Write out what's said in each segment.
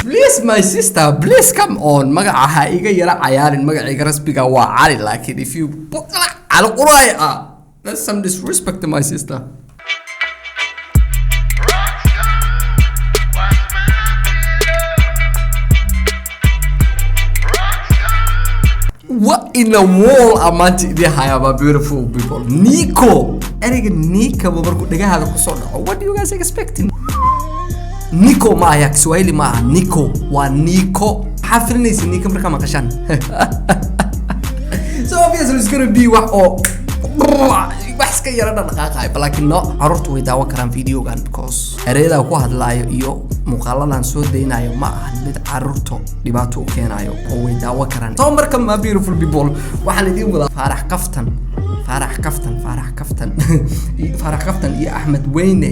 Please, my sister, please, come on. Magaca ha iga yara cayaarin. Magacayga rasmiga waa Cali, laakiin if you put Cali Quraay ah, that's some disrespect to my sister. What in the world am maanta idin hayaa, my beautiful people? Nico, ereyga Nico markuu dhagahaada kusoo dhaco, what do you guys expecting? Nico ma aha Kiswahili, ma aha Nico, waa Nico. Maxaa filinaysa Nico markaa maqashaan? So obviously it's gonna be wax oo wax iska yara dhaqaaqayo, laakiin no, carruurtu way daawan karaan videogan because ereyada ku hadlaayo iyo muuqaaladan soo daynayo ma ahan mid carruurta dhibaato u keenayo oo way daawan karaan. So marka, my beautiful people, waxaan idiin wadaa Faarax Kaftan, Faarax Kaftan, Faarax Kaftan, Faarax Kaftan iyo Axmed Weyne.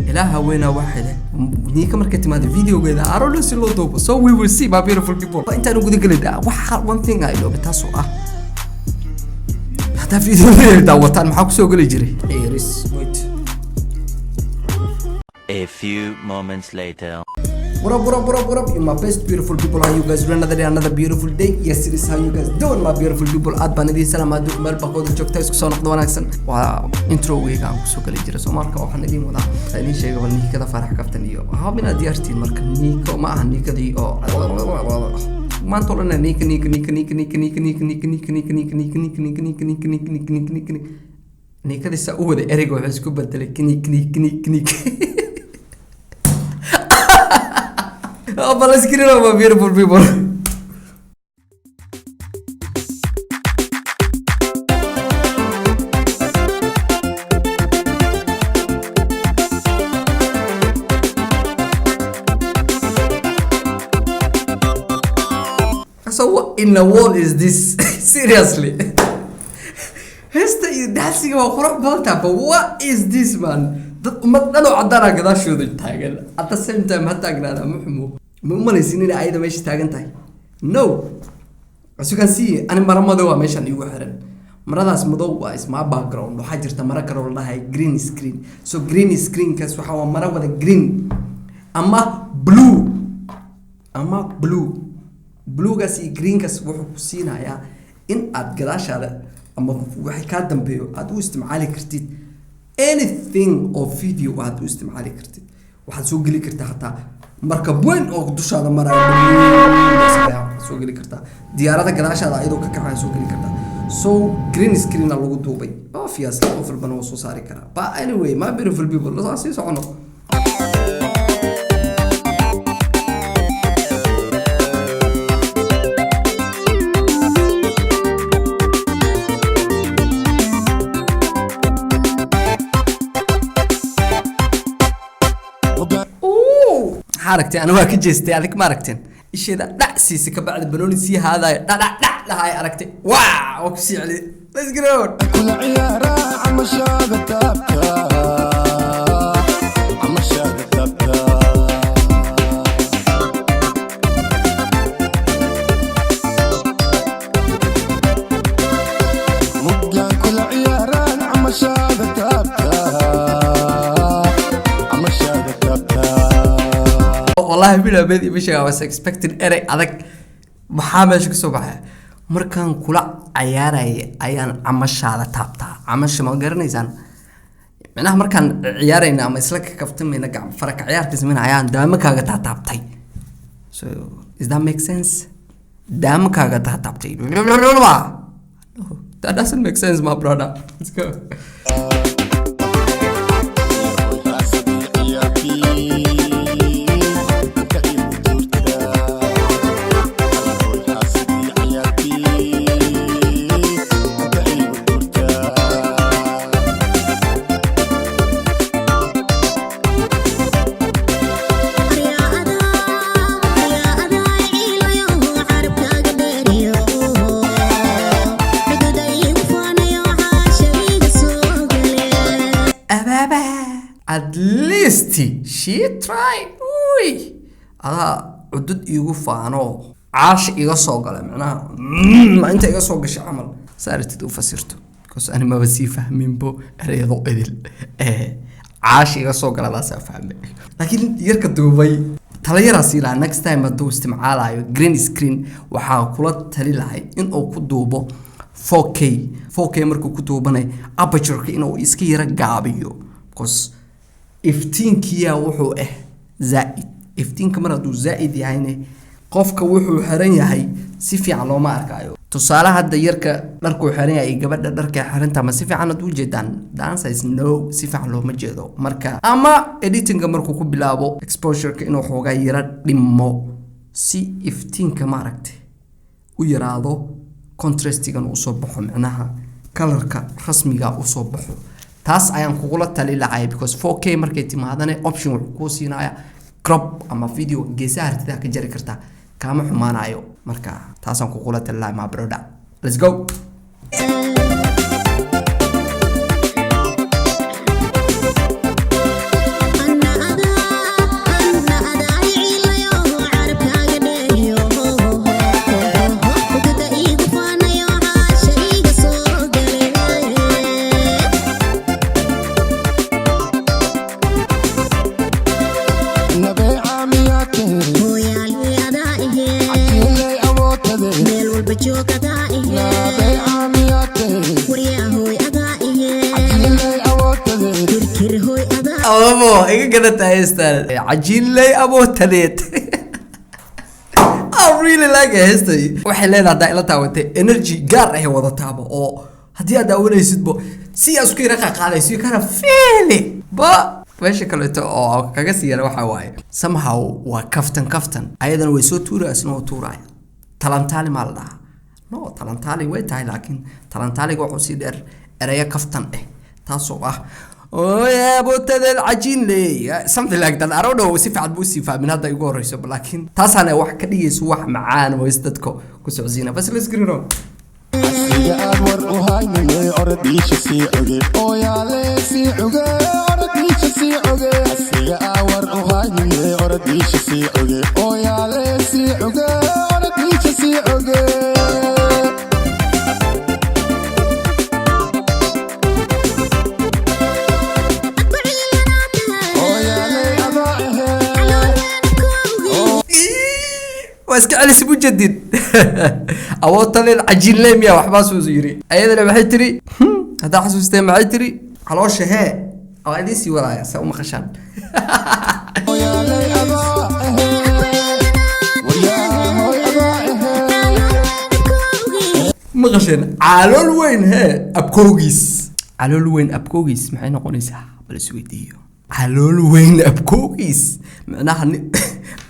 Ilaaha weynaa waxay leh Niika markay timaado videogeeda arono si loo duubo. So we will see, my beautiful people. Intaan guda gelin, waxa one thing I know, taasoo ah hadaa videogeeda daawataan, maxaa kusoo geli jiray? Iris, wait. A few moments later. What up, what up, what up, what up? You my best beautiful people. How you guys doing? Another day, another beautiful day. Yes, it is. How you guys doing, my beautiful people? Aad baan idiin salaam adduunka meel baqooda joogta, isku soo noqdo wanaagsan. Waa introwgayga aan kusoo gali jiray. So marka waxaan idiin wadaa, saa idiin sheegay, bal Niikada Faarax Kaftan iyo hab inaad diyaartiin. Marka Niiko ma aha Niikadii oo maanta oo dhan Niika, Niika, Niika, Niika, Niika, Niika, Niika, Niika, Niika, Niika, Niika, Niika, Niika, Niika, Niika, Niika, Niika, Niika, Niika, Niika. Niikadii saa u waday ereyga wuxuu isku bedelay kini kini kini kini. Oh, but let's get it on, my beautiful people. So what in the world is this? Seriously. Heesta iyo dancing waa qurux badan tahay, but what is this, man? Dad ummad dhan oo cadaan ah gadaashooda taagan. At the same time ha taagnaada, ma xumo. Ma u malaysin inay ayada meesha taagan tahay? No. As you can see, ani mara madow waa meeshan iigu xiran. Maradaas madow waa is my background. Waxaa jirta mara kale oo la dhahay green screen. So green screenkaas waxaa waa mara wada green ama blue, ama blue. Bluegaas iyo greenkaas wuxuu ku siinayaa in aad gadaashaada ama waxay kaa dambeeyo aad u isticmaali kartid anything oo video aad u isticmaali kartid. Waxaad soo geli kartaa hataa markab weyn oo dushaada maraya soo geli kartaa, diyaarada gadaashaada ayadoo ka kacaya soo geli kartaa. So green screen lagu duubay, obviously qof walbana wuu soo saari karaa. But anyway, my beautiful people, lasoo sii socono. Maxaa aragtay? Ana waa ka jeestay, adig ma aragteen? Isheeda dhac siisay, kabacdi banooni sii haadayo dhadhac dhac dhahay aragtay, waa oo kusii celiyay. Let's get on. Kula ciyaaraa camashaada taabta, camashaada taabta. Muggaan kula ciyaaraan camashaada taabta, camashaada taabta. Wallahi bilaa bedi ma sheega, I was expecting erey adag. Maxaa meesha kasoo baxay? Markaan kula cayaaraya ayaan camashaada taabtaa. Camasha ma garanaysaan? Micnaha markaan ciyaarayna ama isla ka kaftamayna, gacan faraka ciyaarka samayna, ayaan daamakaaga taataabtay. So is that make sense? Daamakaaga taataabtay. No, that doesn't make sense, my brother. Let's go. Xaasadii ciyaarkii ka igu tuurta, xaasadii ciyaarkii ka igu tuurta. Ababa, at least she tried. Uy, adaa cudud iigu faano, caasha iga soo gala, macnaha inta iga soo gashay camal saaratid u fasirto, because ani maba sii fahminbo ereyado idil. Caash iga soo galadaasaa fahmay, laakiin yarka duubay talayaraas ilaa next time hadduu isticmaalayo green screen, waxaa kula tali lahay inuu ku duubo 4K. 4K markuu ku duubanay, apertureka inuu iska yara gaabiyo, because iftiinkiyaa wuxuu ah zaa'id. Iftiinka mar hadduu zaa'id yahayne, qofka wuxuu xiran yahay si fiican looma arkayo. Tusaale, hadda yarka dharkuu xiran yahay iyo gabadha dharka xiranta, ma si fiican aad u jeedaan? The answer is no, si fiican looma jeedo. Marka ama editinga markuu ku bilaabo, exposureka inuu xoogaa yara dhimo si iftiinka, maaragtay, u yaraado, contrastigan usoo baxo, micnaha colorka rasmiga usoo baxo. Taas ayaan kugula tali lahay, because 4K markay timaadane, option wuxuu kuu siinaya crop ama video geesaha hartidaa ka jari kartaa, kaama xumaanayo. Marka taasaan kugula tali lahay, my brother. Let's go. Ana adaa ciilayo carabkaaga dheeyo, ugada iigu faanayo, caasha iiga soo gale. Nabeeca miyaa tahay? Hooyaali adaa ihee. Cajiinley awoodtade. Meel walba joog adaa ihee. Nabeeca miyaa tahay? Waryahooy adaa ihee. Cajiinley awoodtade. Kirkir hooy adaa. Ababo iga gadata heestan, cajiinley abootadeed. I really like heesta. Waxay leedahay, haddaa ila taawatay, energy gaar ah wadataaba, oo haddii aad daawanaysidbo si aad isku yara qaqaadayso, you kind of feel it. Ba meesha kaleeto oo kaga sii yara waxaa waaye, somehow waa kaftan kaftan, ayadana way soo tuuraya, isna waa tuuraya. Talantaali maa la dhahaa? No, talantaali way tahay, laakiin talantaaliga wuxuu sii dheer ereyo kaftan ah, taasoo ah "Oye, cajiin leey," something like that. I don't know, si fiican buu sii fahmin hadda igu horeyso, laakiin taasaana wax ka dhigayso wax macaan oo is dadka ku socodsiina. Bas, let's get it on. Asiga aad war u haynayay, orodiisha sii oge, ooyaale sii oge, orodiisha sii oge. Asiga aad war u haynayay, orodiisha sii oge, ooyaale sii oge, orodiisha sii oge. Ooyaale adaa ahee. Waa iska celis mujadid, awoodtadeed cajiin leemiya waxbaasuu yiri. Ayadana maxay tiri? Haddaa xasuustee, maxay tiri? Caloosha hee waa idiin sii wadaaya saa u maqashaan. Ooyaale adaa ahee, waryaahoy adaa ahee. Maqasheen? Calool weyn hee abkoogiis, calool weyn abkoogiis maxay noqonaysaa? Bal isweydiiyo. Calool weyn abkoogiis micnaha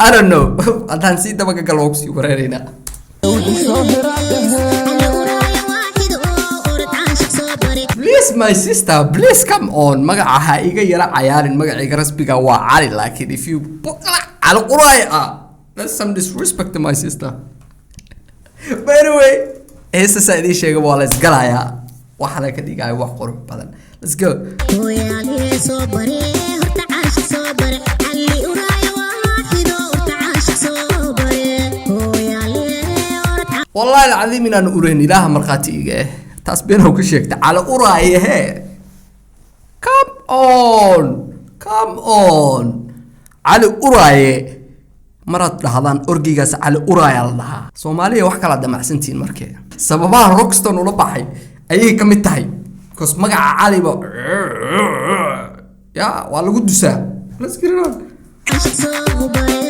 I don't know, haddaan sii dabaga galo waa kusii wareeraynaa. Soo hiraad ahee. Please, my sister, please, come on. Magaca ha iga yara cayaarin. Magacayga rasmiga waa Cali, laakiin if you put Cali Quraay ah, that's some disrespect to my sister. But anyway, heesta saa idiin sheega waa la isgalayaa, waxaana ka dhigaya wax qurux badan. Let's go. Hooyaale soo bare, horta caasha soo bare, Cali uraayo waaxido, horta caasha soo bare, hooyaale orod. Wallahi alcadiim inaan ureyn, ilaaha markhaati iga eh, taas beenaw ka sheegta. Cali uraaye hee, come on, come on. Cali uraaye maraad dhahdaan, orgeygaas Cali uraaya la dhahaa. Soomaaliya wax kala damacsantihiin. Markee sababaha Rockston ula baxay ayay ka mid tahay, because magaca Caliba ya waa lagu dusaa. Let's get it on. Caasha soo bare.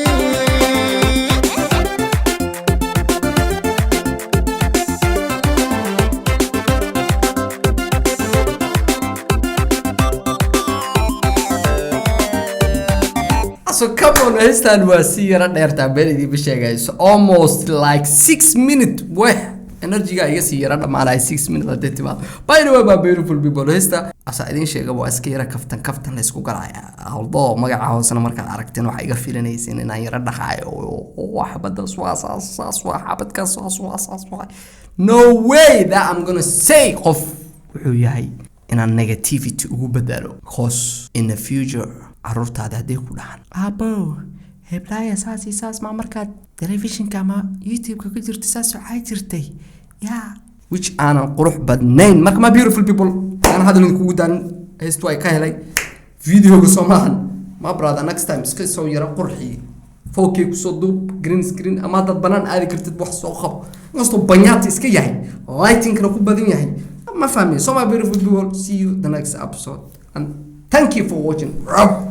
So come on, heestan waa si yara dheertaa, been idiinma sheegayso, almost like 6 minute. Weh, energyga iga sii yara dhamaanaya 6 minute hadday timaado. By the way, my beautiful people, heesta asaa idiin sheega waa iska yara kaftan kaftan la isku galaya, although magaca hoosena markaad aragteen waxaa iga filanaysin inaan yara dhahayo waa xabadaas, waa saas saas, waa xabadkaas, saas waa saas waa. No way that I'm gonna say qof wuxuu yahay inaan negativity ugu bedelo, cause in the future caruurtaada hadday ku dhahan, "Aabo, heblaaya saas iyo saas maa markaad telefishinka ama YouTube-ka ku jirta saas waxaa jirtay ya," which aanan qurux badnayn. Marka, my beautiful people, aan hadal idinkugu daanin, heestu ay ka helay. Videoga soo maahan, ma brother. Next time iska soo yara qurxi, 4K kusoo duub, green screen ama haddaad banaan aadi kartid wax soo qabo. Inkastoo banyaati iska yahay, lightingkana ku badan yahay, ma fahmi. So my beautiful people, see you the next episode and thank you for watching.